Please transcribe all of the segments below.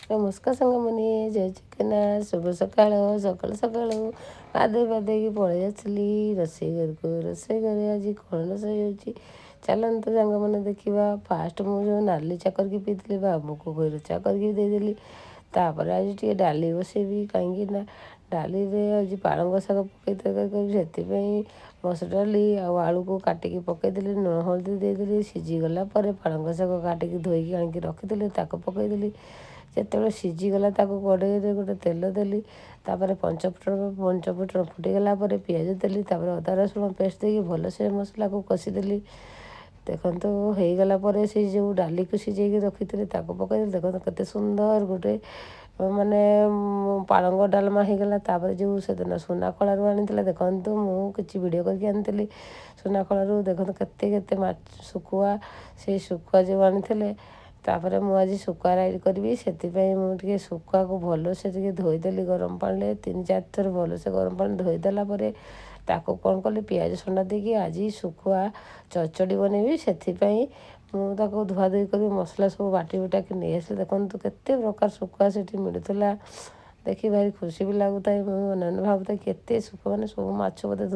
ନମସ୍କାର ସାଙ୍ଗମାନେ, ଜୟ ଜଗନ୍ନାଥ। ଶୁଭ ସକାଳ। ସକାଳୁ ସକାଳୁ ଗାଧୋଇ ପାଧେଇକି ପଳେଇ ଆସିଲି ରୋଷେଇ ଘରକୁ। ରୋଷେଇ ଘରେ ଆଜି କ'ଣ ରୋଷେଇ ହେଉଛି, ଚାଲନ୍ତୁ ସାଙ୍ଗମାନେ ଦେଖିବା। ଫାଷ୍ଟ ମୁଁ ଯେଉଁ ନାଲି ଚା କରିକି ପିଇଥିଲି, ବାବୁକୁ କ୍ଷୀର ଚା କରିକି ଦେଇଦେଲି। ତାପରେ ଆଜି ଟିକେ ଡାଲି ବସେଇବି, କାହିଁକି ନା ଡାଲିରେ ଆଜି ପାଳଙ୍ଗ ଶାଗ ପକାଇ ତରକାରୀ କରିବି। ସେଥିପାଇଁ ମସୁର ଡାଲି ଆଉ ଆଳୁକୁ କାଟିକି ପକାଇଦେଲି, ଲୁଣ ହଳଦୀ ଦେଇଦେଲି। ସିଝିଗଲା ପରେ ପାଳଙ୍ଗ ଶାଗ କାଟିକି ଧୋଇକି ଆଣିକି ରଖିଥିଲି, ତାକୁ ପକାଇଦେଲି। ଯେତେବେଳେ ସିଝିଗଲା, ତାକୁ କଡ଼େଇରେ ଗୋଟେ ତେଲ ଦେଲି, ତାପରେ ପଞ୍ଚଫୁଟଣ। ପଞ୍ଚଫୁଟଣ ଫୁଟିଗଲା ପରେ ପିଆଜ ଦେଲି, ତାପରେ ଅଦା ରସୁଣ ପେଷ୍ଟ ଦେଇକି ଭଲସେ ମସଲାକୁ କଷିଦେଲି। ଦେଖନ୍ତୁ, ହେଇଗଲା ପରେ ସେ ଯେଉଁ ଡାଲିକୁ ସିଝେଇକି ରଖିଥିଲି, ତାକୁ ପକାଇଦେଲି। ଦେଖନ୍ତୁ, କେତେ ସୁନ୍ଦର ଗୋଟେ ମାନେ ପାଳଙ୍ଗ ଡାଲମା ହେଇଗଲା। ତାପରେ ଯେଉଁ ସେଦିନ ସୁନାଖଳାରୁ ଆଣିଥିଲା, ଦେଖନ୍ତୁ, ମୁଁ କିଛି ଭିଡ଼ିଓ କରିକି ଆଣିଥିଲି ସୁନାଖଳାରୁ। ଦେଖନ୍ତୁ, କେତେ କେତେ ମାଛ, ଶୁଖୁଆ, ସେଇ ଶୁଖୁଆ ଯେଉଁ ଆଣିଥିଲେ। ତାପରେ ମୁଁ ଆଜି ଶୁଖୁଆ ରାଇ କରିବି। ସେଥିପାଇଁ ମୁଁ ଟିକେ ଶୁଖୁଆକୁ ଭଲସେ ଟିକେ ଧୋଇଦେଲି ଗରମ ପାଣିରେ, ତିନି ଚାରି ଥର ଭଲସେ ଗରମ ପାଣି ଧୋଇଦେଲା ପରେ ତାକୁ କ'ଣ କଲି, ପିଆଜ ସଣ୍ଡା ଦେଇକି ଆଜି ଶୁଖୁଆ ଚଡ଼ଚଡ଼ି ବନେଇବି। ସେଥିପାଇଁ ମୁଁ ତାକୁ ଧୁଆଧୁଇ କରି ମସଲା ସବୁ ବାଟି ବୁଟାକି ନେଇ ଆସିଲି। ଦେଖନ୍ତୁ, କେତେ ପ୍ରକାର ଶୁଖୁଆ ସେଠି ମିଳୁଥିଲା। ଦେଖି ଭାରି ଖୁସି ବି ଲାଗୁଥାଏ। ମୁଁ ମନେ ମନେ ଭାବୁଥାଏ, କେତେ ଶୁଖୁଆ, ମାନେ ସବୁ ମାଛ ବୋଧେ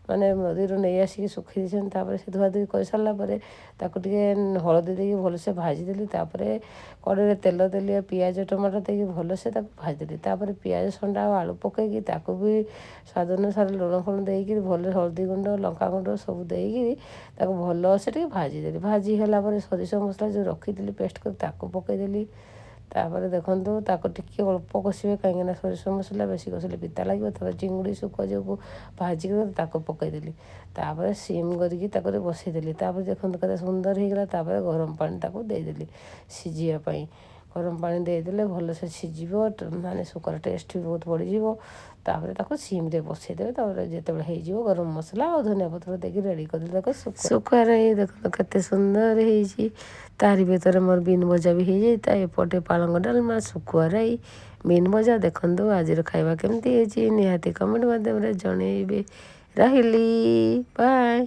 ମାନେ ନଦୀରୁ ନେଇ ଆସିକି ଶୁଖେଇ ଦେଇଛନ୍ତି। ତାପରେ ସେ ଧୁଆଧୁଇ କରିସାରିଲା ପରେ ତାକୁ ଟିକେ ହଳଦୀ ଦେଇକି ଭଲସେ ଭାଜିଦେଲି। ତାପରେ କଡ଼େଇରେ ତେଲ ଦେଲି ଆଉ ପିଆଜ ଟମାଟୋ ଦେଇକି ଭଲସେ ତାକୁ ଭାଜିଦେଲି। ତାପରେ ପିଆଜ ସଣ୍ଡା ଆଉ ଆଳୁ ପକାଇକି ତାକୁ ବି ସ୍ୱାଦ ଅନୁସାରେ ଲୁଣ ଫୁଣ ଦେଇକିରି, ଭଲ ହଳଦୀ ଗୁଣ୍ଡ, ଲଙ୍କା ଗୁଣ୍ଡ ସବୁ ଦେଇକିରି ତାକୁ ଭଲସେ ଟିକେ ଭାଜିଦେଲି। ଭାଜି ହେଲା ପରେ ସୋରିଷ ମସଲା ଯେଉଁ ରଖିଥିଲି ପେଷ୍ଟ କରି, ତାକୁ ପକାଇଦେଲି। ତାପରେ ଦେଖନ୍ତୁ, ତାକୁ ଟିକେ ଅଳ୍ପ କଷିବେ, କାହିଁକିନା ସୋରିଷ ମସଲା ବେଶୀ କଷିଲେ ପିତା ଲାଗିବ। ତାପରେ ଚିଙ୍ଗୁଡ଼ି ଶୁଖୁଆ ଯେଉଁକୁ ଭାଜିକି ତାକୁ ପକାଇଦେଲି। ତାପରେ ସିମ୍ କରିକି ତାକୁ ବସେଇଦେଲି। ତାପରେ ଦେଖନ୍ତୁ, କେତେ ସୁନ୍ଦର ହେଇଗଲା। ତାପରେ ଗରମ ପାଣି ତାକୁ ଦେଇଦେଲି ସିଝିବା ପାଇଁ। ଗରମ ପାଣି ଦେଇଦେଲେ ଭଲସେ ସିଝିବ, ମାନେ ଶୁଖୁଆର ଟେଷ୍ଟ ବି ବହୁତ ବଢ଼ିଯିବ। ତାପରେ ତାକୁ ସିମ୍ରେ ବସେଇଦେବେ। ତାପରେ ଯେତେବେଳେ ହେଇଯିବ, ଗରମ ମସଲା ଆଉ ଧନିଆ ପତ୍ର ଦେଇକି ରେଡ଼ି କରିଦେଲେ। ଦେଖ, ଶୁଖୁଆ ରାଇ ଦେଖନ୍ତୁ କେତେ ସୁନ୍ଦର ହେଇଛି। ତାରି ଭିତରେ ମୋର ବିନ୍ ଭଜା ବି ହେଇଯାଇଥାଏ। ଏପଟେ ପାଳଙ୍ଗ ଡାଲମା, ଶୁଖୁଆ ରାଇ, ବିନ୍ ଭଜା। ଦେଖନ୍ତୁ, ଆଜିର ଖାଇବା କେମିତି ହେଇଛି, ନିହାତି କମେଣ୍ଟ ମାଧ୍ୟମରେ ଜଣେଇବେ। ରହିଲି, ବାଏ।